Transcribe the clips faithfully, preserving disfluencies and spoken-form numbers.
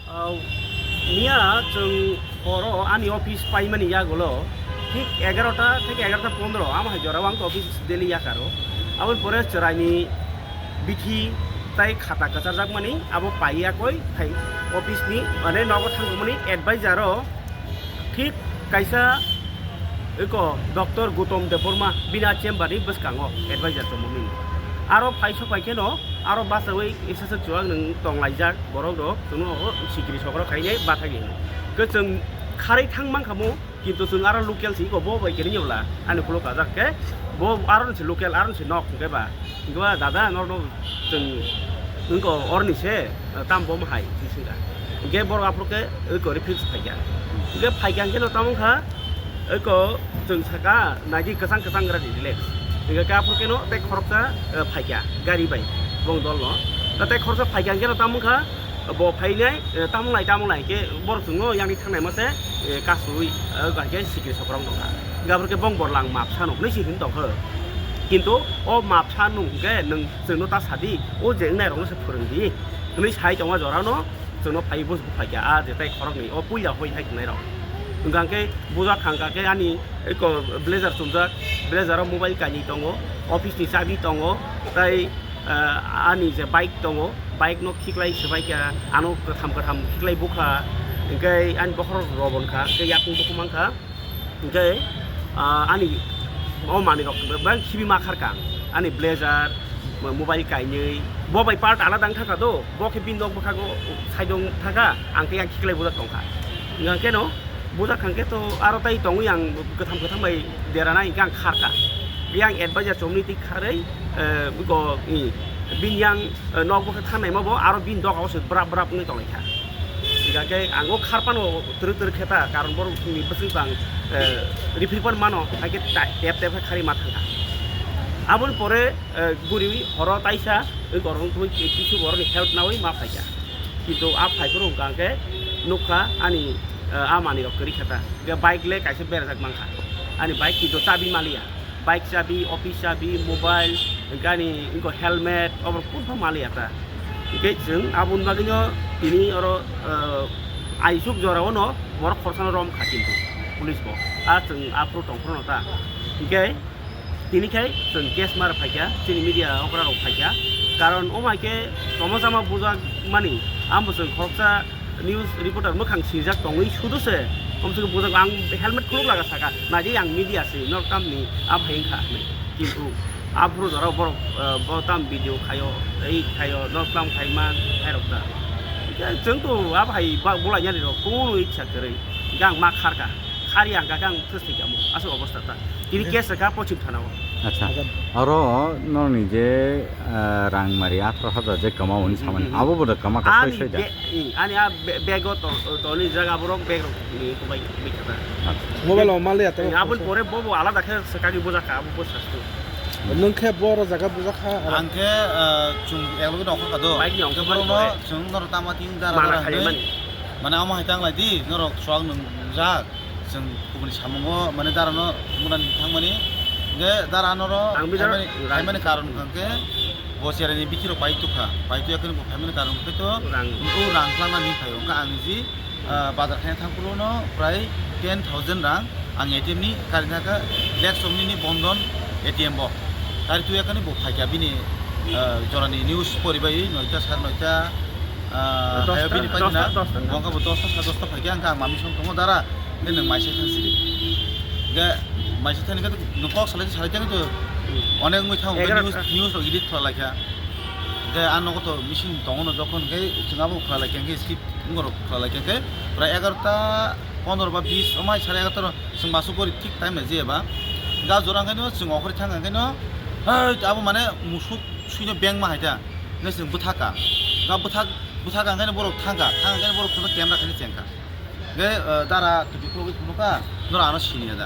Au, miya chwng horo ani office paimani yagulo thik egarota theke egarota pondro amo hai jorao ang office daily yakaro. Aboni pore chwraini bithi tai khata kwcharjakmani abo paiyakoi hai office ni, mane, nogo thangmani advisor o thik kaisa eko Doctor Gautam Debbarma bini chamber ni bwskango advisor tongmani. Aro phaiso phaikheno aro bachawi isa se chuwak nwng tonglaijak borok rok, chwngno o sikiri sokrok khainai bathagwi hino. Ke chwng kharwi thang mankha mo, kintu chwng aro local si iko bo bai khe nini bwla ani khulok kajak khe bo aro ni se local, aro ni se nok hwnkhe ba. Hwnkhe ba dada norno chwng wngko orni se, tam bom hai hwnkhe singkha. Hwnkhe borok aphuru khe iko refuse phaikha. Hwnkhe phaikha hwnkhe no tamo wngkha iko chwng saka nagi kwchang kwchang gra di relax. Hwnkhe khe aphuru khe no tei khoroksa, eh, phaikha gari bai bong dol no. Tei khoroksa phaikha hwnkhe no tamo wngkha bo phainai, eh, tamung lai tamung lai hwnkhe borok chwngno yang di thangnai mase, eh, kasui, eh, hwnkhe sikiri sokrok nokha. Hwnkhe aphuru khe bong borlang mapsa nuk hinwi si hin tongkha. Kintu o mapsa nuk hwnkhe nwng chwngno ta sadi, o je wngnai rokno se phwrwng di hinwi sai tongma jorano chwngno phai bus buphaikha, a je tai khoroknwi o puila hoi hai tongnai rok. Hwnkha hwnkhe bujak thangkha khe ani eko blazer chumjak, blazer o mobile kainwi tongo, office ni chabi tongo, tai, eh, ani je bike tongo, bike no khiklai swbaikha, ano kwtham kwtham khiklai bukha, hwnkhe ani bokhorok robonkha, hwnkhe yakung bukhuk mankha. Hwnkhe, ah, ani o manwirok bebak khibi ma kharkha. Ani blazer, mo-, mobile kainwi, bo bai part alada wng thangkha do, bo khe bini nok bwkhago side o wng thangkha, ang khe yang khiklai bujak tongkha. Hwnkhe no bujak thangkhe to aro tai tongwi ang kwtham kwtham bai deranai hwnkhe ang kharkha. Yang advisor chomni twi kharwi, eh, go, i, bini yang, eh, nok bwkha thangnai ma bo aro bini doga o se brap brap wngwi tonglaikha. Hingkha khe ang o khar phano twrwk twrwk khe ta, karon borok ni bwswk bang, eh, rifri phano mano, hai khe ta-, tep tep khe kharwi ma thangkha. Aboni pore, eh, guriwi horo taisa, wngkor wngtwi kisu borok ni help nawi ma phaikha. Kintu a phai phuru hwnkha hwnkhe nukha ani, eh, a manwi rok kwrwi khe ta. Hingkhe bike le kaisa berajak mankha. Ani bike kintu chabi maliya. Bike chabi, office chabi, mobile, gani, inko helmet, obo kunu maliya ta. Hingke chwng aboni bagwino tini oro, ah, aisuk jorao no borok khorsano rom kha kintu police bo. A chwng aphuru tongphuru no ta. Hingke tini khai chwng case mar phaikha, chini media okra rok phaikha. Karon omo hai khe tongma chama bujak mani, amo chwng khoroksa news reporter mwkhang sinijak tongwi sudu se, omswk bujak ang helmet khuluk laga saka, naidi ang media se, nor tamni a bhai wngkha hinwi. Kintu aphuru jora borok, eh, bo tam video khaio, ei khaio, nor tam khai man, khairok ta. Hingke chwng to a bhai ba-, bolai yani rok, kunu ichha kwrwi, hingke ang ma kharka, khari ang kaka ang thwsthai kamo, aswk obostha ta. Tini case rwkha Pochim Thana o. Acha. Acha. Oro nokni je, ah, rang mari atharo hajar je kwma hwnwi samani. Hmm, hmm, hmm. Abo bo da kwma ka soi soi da. Ani be-, i, ani a be-, bag o to, to ni jaga borok bag rok ni kubai, kubai kha da. Acha. Mobile o mal ya to. Aboni pore bo bo alada khe swkagwi bujak kha, abo bo sastu. Nwng khe bo oro jaga bujak kha, aro ang khe, ah, chwng ekloge nongkhor kha do. Bike ni ongkhor khe borok no pore. Chwng noro tama ting dara mana dara khai hinwi mani. Mane amo hai tang lai di, norok swak nung jak. Chwng kubuni samungo, mane, darano mwnani thangmani. Hingke dara anoro ang bijaro phaimani, phaimani karon hwnkhe bo cherani bithi rok pai tukha, pai tuya khe bo phaimani karon hwnkhe to rang. O rang twlangna ni phaio. Hwnkhe ang niji, ah, bazar khaina thangphuru no prai ten thousand rang ang A T M ni kari thangkha, Black Shop ni Bandhan A T M bo. Kari tuya khe bo phaikha bini, ah, jorani news poribai noita sar noita, ah, dosta, hayo bini paikha na, dosta na. Bo wngkha bo dosta sar dosta phaikha, hwnkhe ang mami song tongo dara. Hwnkhe nwng maisa thang sidi. Hwnkhe maisa thani khe nwng kok salai salai thang to onek wngwi thango, hwnkhe egarota. News, news rok edit khlai laikha. Hwnkhe a nogo to machine tongo no jokhon hwnkhe chwng abo khlai laikha hwnkhe skip wngorok khlai laikha hwnkhe prai egarota pondro ba bis omai sare egarota ro chwng masuk gori thik time nai jeba. Hwnkhe a jora hwnkhe no chwng okhorwi thang hwnkhe no, hei abo mane musuk suino beng ma hai ta. Hwnkhe chwng bwthaka. Hwnkhe bwthak, bwthaka hwnkhe no borok thangkha. Thang hwnkhe no borok chwngno camera khaino chengkha. Hwnkhe, eh, dara tupi khulugwi phunukha, norok ano siniya da?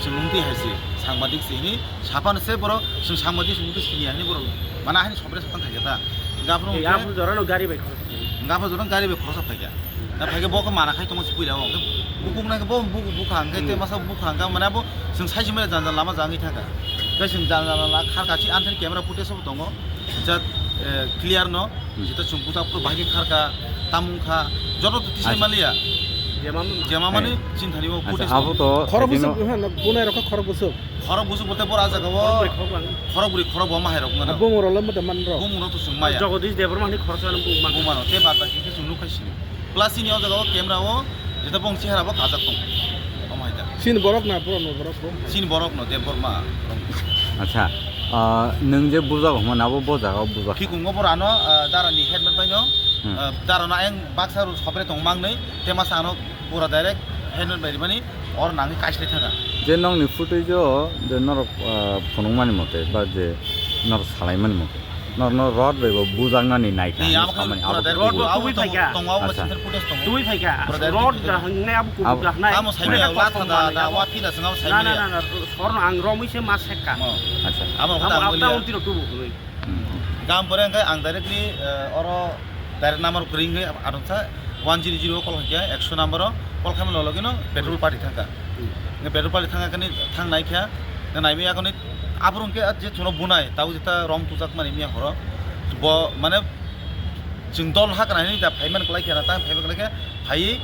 Chwng wngtwi hai se, sangbadik se hwnwi saphano se borok, chwng sangbadik se wngtwi siniya hwnwi borok mana haino sobre satang khaikha ta. Hwnkhe aphuru, eh, hwnkhe aphuru jorano gari bai khoroksa phaikha. Hwnkhe aphuru jorano gari bai khoroksa phaikha. Hmm. Na phaikhe bo khe mana khai tongo se puila o. Hwnkhe bukuk nai khe bo bukuk bukha hwnkhe tei, hmm, masa bukha hwnkhe mane abo chwng sai se mane jang jang lama jangwi thangkha. Tei chwng jang jang lama kharkha se anthani camera footage o bo tongo. Jat, eh, clear no, hmm, jeta chwng buthak phuru bahai khe kharkha, tamung kha, Joto to tisai maliya. Jemamani chinthani o footage abo to khorok busuk, ha, bunai rokha khorok busuk. Khorok busuk bolte bora jaga o khorok bwrwi khorok bo mahai rok ngana. Bumung rok lamma da man rok. Bumung rok to sung maya. Jagadish Debbarma ni khorok sana bumung man. Bumung rok te bad baki khe sung nukhai sini. Plus ini o jaga o camera o jeta bong chehara bo kajak tong. Omo hai da. Sin borok na, borok no borok bo. Sin borok no Debbarma. Acha. Ah, nwng je bujak hwnmani abo bo jaga o bujak. Khikungo borano, ah, dara ni helmet bai no, ah, dara no ayang baksa ru sopre tong mangnwi, te masa ano pura direct helmet bai rimani or nangni kaislai thanga. Je nokni footage o je norok, ah, phunukmani mote ba je norok salaimani mote, norokno rod bai bo bujaknani naikha. Ni amo khe samani pura abo direct rod bo abo tubui tong-, phaikha. Tongo abo center footage tongo. Tubui phaikha. Pura direct rod da hangnai abo kubuk da hangnai. Amo saimaya latha da, da wa phila swnga abo saimaya. Na, na, na, na, sorno ang romwi se ma sekka. Acha. Amo khe abo ang abta boliya. Untiro tubu hwnwi. Hmm. Gam pore hwnkhe ang directly, eh, oro direct number kwrwi hwnkhe arungsa one zero zero o call khaikha, ekso number o call khaimani logino petrol party thangkha. Hmm. Hwnkhe petrol party thangkha kani thang naikha, hwnkhe naimaya kani aphuru hwnkhe je chwngno bunai tabuk jeta rom tujakmani miya horo bo mane chwng dol hakra hinwi da phaiman kwlai khe na ta phaiman kwlai khe phaiwi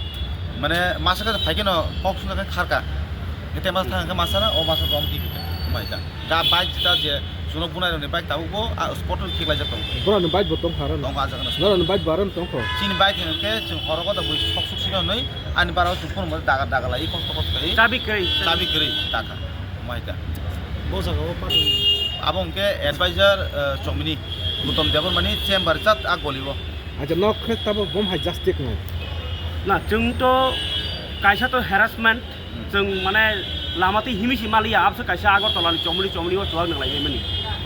mane masa khe phai kheno kok swngjak khe kharka. Hwnkhe masa thang khe masa na o masa rom twi khe mai ta. Ga bike jeta je chwngno bunai rokni bike tabuk bo a spot o khiklaijak tongo. Borokni bike bo tongkha aro no? Tongo, ah jaga no. Norokni bike bo aro no tongkho? Chini bike hwnkhe chwng horo gota bui sok sok sino hinwi ani bara o chwng phone mo daga daga lai kosto kosto khe. Chabi kwrwi. Chabi kwrwi taka. Mai ta. Bo jaga o patwi. Abo hwnkhe advisor, eh, Chomini, Gautam Debbarmani chamber jat a goli o. Acha, nok khe tabo bom hai justice nai. Na, chwng to kaisa to harassment, hmm, chwng mane lama twi himi si maliya, abse kaisa Agartala ni chomli chomli o chuwak nang lai mani.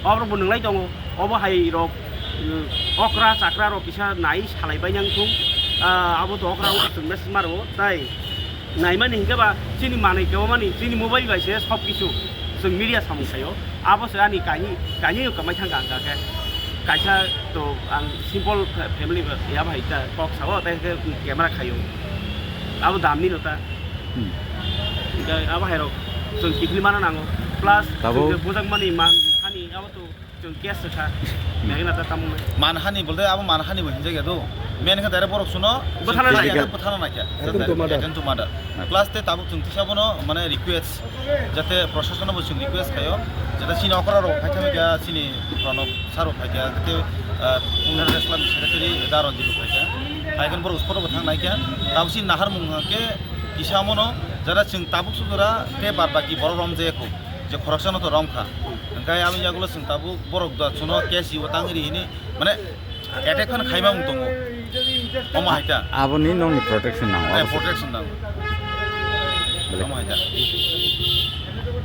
Obo bo nang lai tongo, obo hai rok, hmm, okra chakra rok kisa nai salai bai nang thung, ah, abo to okra wngkha chwng message maro, tai. Naimani hinkhe ba chini manwi kebomani chini mobile bai se sob kisu chwng media samung khaio. Abo se ani kainwi, kainwi kamai thangkha hwnkha khe kaisa to ang simple fa-, family ba ya bai ta kok sao, tei khe camera khaio. Abo damni no ta. Hmm. Hinkhe abo hai rok chwng kiphilmano nango. Plus chwng je bujakmani man hani abo to Chwng case rwkha. Begna ta tamo. Manhani bolte abo manhani bo hinjak ya do. Men khe direct borok suno bwthana naikha. Attempt to murder. Attempt to murder. Plus te tabuk chwng tisa bono mane request, jate proshasano bo chwng request khaio, jate chini okra rok phai thangwi kha, chini Pranab sir rok phai kha, jate, ah, Women Wrestler ni secretary da Ranjit rok phai kha. Phai khe borok spot o bo thang naikha. Tabuk chini naharmung hwnkhe kisa mono jara chwng tabuk sujura te bad baki borok romjaya kho. Je khoroksano to romkha. Hwnkhe aboni yagulo chwng tabuk borok da chuno case ibo tangri hini, mane attack phano khaima wng tongo. Omo hai ta. Aboni nokni protection nango. Eh, protection nango. Omo hai ta.